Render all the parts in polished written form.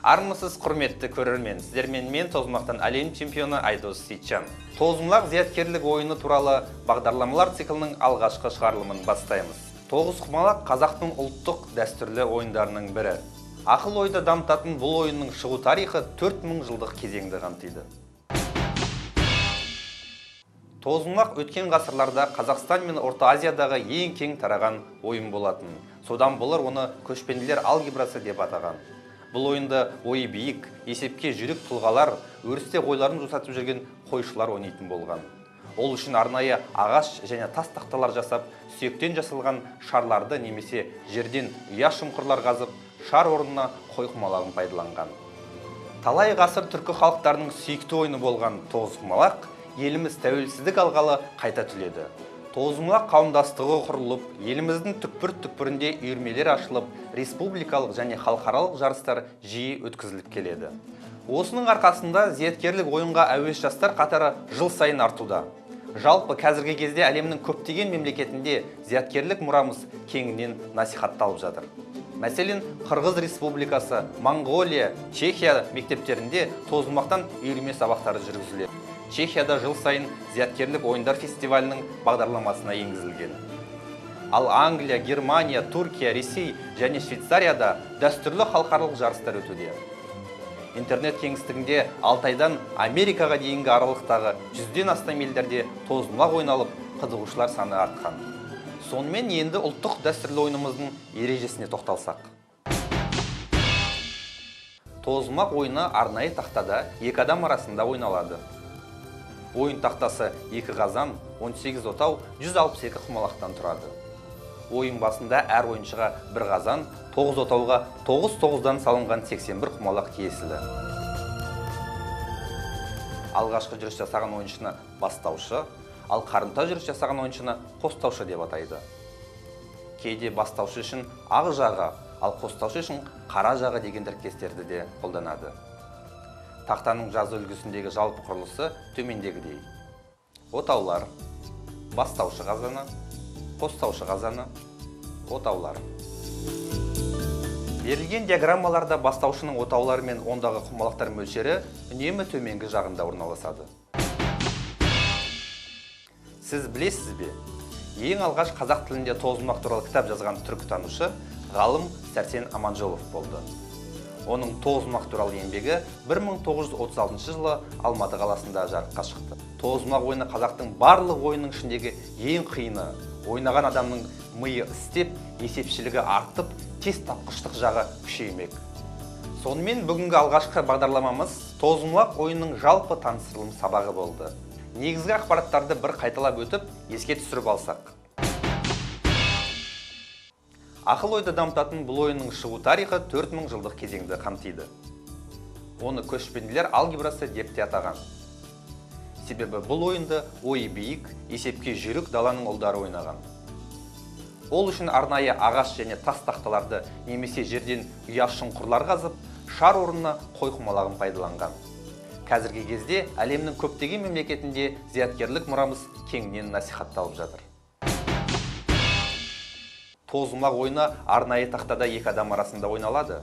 Армысыз, құрметті көрермен, сіздермен мен, тоғызқұмалақтан әлем чемпионы Айдос Сейтжан. Тоғызқұмалақ зияткерлік ойыны туралы бағдарламалар циклының алғашқы шығарылымын бастаймыз. Тоғызқұмалақ қазақтың ұлттық дәстүрлі ойындарының бірі. Ақыл ойды дамытатын бұл ойынның шығу тарихы 4000 жылдық кезеңді қамтиды. Тоғызқұмалақ өткен ғасырларда Қазақстан мен Орта Азиядағы ең кең тараған ойын болатын. Содан болар, оны көшпенділер алгебрасы деп атаған. Бұл ойынды ойы биік, есепке жүйрік тұлғалар, өрісте қойларын жусатып жүрген қойшылар ойнайтын болған. Ол үшін арнайы ағаш және тас тақталар жасап, сүйектен жасалған шарларды немесе жерден ұя шұңқырлар қазып, шар орнына қой құмалағын пайдаланған. Талай ғасыр түркі халықтарының сүйікті ойыны болған тоғызқұмалақ еліміз тәуелсіздік алғалы қайта түледі. Тоғызқұмалақ қауымдастығы құрылып, еліміздің түкпір-түкпірінде үйірмелер ашылып, республикалық және халықаралық жарыстар жиі өткізіліп келеді. Осының арқасында зияткерлік ойынға әуес жастар қатары жыл сайын артуда. Жалпы, қазіргі кезде әлемнің көптеген мемлекетінде зияткерлік мұрамыз кеңінен насихатталып жатыр. Мәселен, Қырғыз Республикасы, Моңғолия, Чехия мектептерінде тоғызқұмалақтан үйірме сабақтары жүргізіледі. Чехияда жыл сайын зияткерлік ойындар фестивалінің бағдарламасына енгізілген. Ал Англия, Германия, Түркия, Ресей және Швейцарияда дәстүрлі халықаралық жарыстар өтуде. Интернет кеңістігінде Алтайдан Америкаға дейінгі аралықтағы 100-ден астам елдерде тоғызқұмалақ ойналып, қызығушылар саны артқан. Сонымен, енді ұлттық дәстүрлі ойынымыздың ережесіне тоқталсақ. Тоғызқұмалақ ойыны арнайы тақтада екі адам арасында ойналады. Ойын тақтасы екі қазан, 18 отау, 162 құмалақтан тұрады. Ойын басында әр ойыншыға бір қазан, 9 отауға 9 тоғыздан салынған 81 құмалақ тиесілі. Алғашқы жүріс жасаған ойыншыны бастаушы, ал қарымта жүріс жасаған ойыншыны қостаушы деп атайды. Кейде бастаушы үшін ақ жағы, ал қостаушы үшін қара жағы деген тіркестерді де қолданады. Тақтаның жазу үлгісіндегі жалпы құрылысы төмендегідей. Отаулар, бастаушы қазаны, қостаушы қазаны, отаулар. Берілген диаграммаларда бастаушының отаулары мен ондағы құмалақтар мөлшері үнемі төменгі жағында орналасады. Сіз білесіз бе? Ең алғаш қазақ тілінде тоғызқұмалақ туралы кітап жазған түркітанушы ғалым Сәрсен Аманжолов болды. Оның тоғызқұмалақ туралы еңбегі 1936 жылы Алматы қаласында жарыққа шықты. Тоғызқұмалақ ойыны қазақтың барлық ойынның ішіндегі ең қиыны. Ойнаған адамның миы істеп, есепшілігі артып, тез тапқыштық жағы күшеймек. Сонымен, бүгінгі алғашқы бағдарламамыз тоғызқұмалақ ойынның жалпы таныстырылым сабағы болды. Негізгі ақпараттарды бір қайталап өтіп, еске түсіріп алсақ. Ақыл ойды дамытатын бұл ойынның шығу тарихы 4000 жылдық кезеңді қамтиды. Оны көшпенділер алгебрасы деп те атаған. Себебі бұл ойынды ойы биік, есепке жүйрік даланың ұлдары ойнаған. Ол үшін арнайы ағаш және тас тақталарды немесе жерден ұя шұңқырлар қазып, шар орнына қой құмалағын пайдаланған. Қазіргі кезде әлемнің көптеген мемлекетінде зияткерлік мұрамыз кеңінен насихатталып жатыр. Тоғызқұмалақ ойыны арнайы тақтада екі адам арасында ойналады.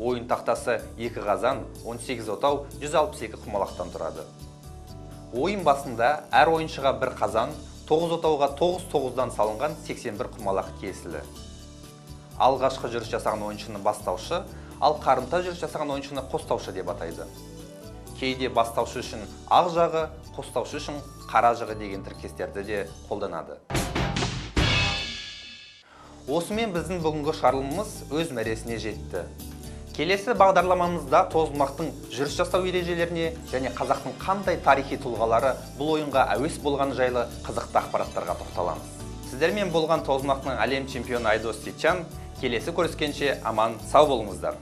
Ойын тақтасы екі қазан, 18 отау, 162 құмалақтан тұрады. Ойын басында әр ойыншыға бір қазан, 9 отауға 9 тоғыздан салынған 81 құмалақ тиесілі. Алғашқы жүріс жасаған ойыншыны бастаушы, ал қарымта жүріс жасаған ойыншыны қостаушы деп атайды. Кейде бастаушы үшін ақ жағы, қостаушы үшін қара жағы деген тіркестерді де қолданады. Осымен біздің бүгінгі шығарылымымыз өз мәресіне жетті. Келесі бағдарламамызда тоғызқұмалақтың жүріс жасау ережелеріне және қазақтың қандай тарихи тұлғалары бұл ойынға әуес болғаны жайлы қызықты ақпараттарға тоқталамыз. Сіздермен болған тоғызқұмалақтың әлем чемпионы Айдос Сейтжан. Келесі көріскенше аман сау болыңыздар.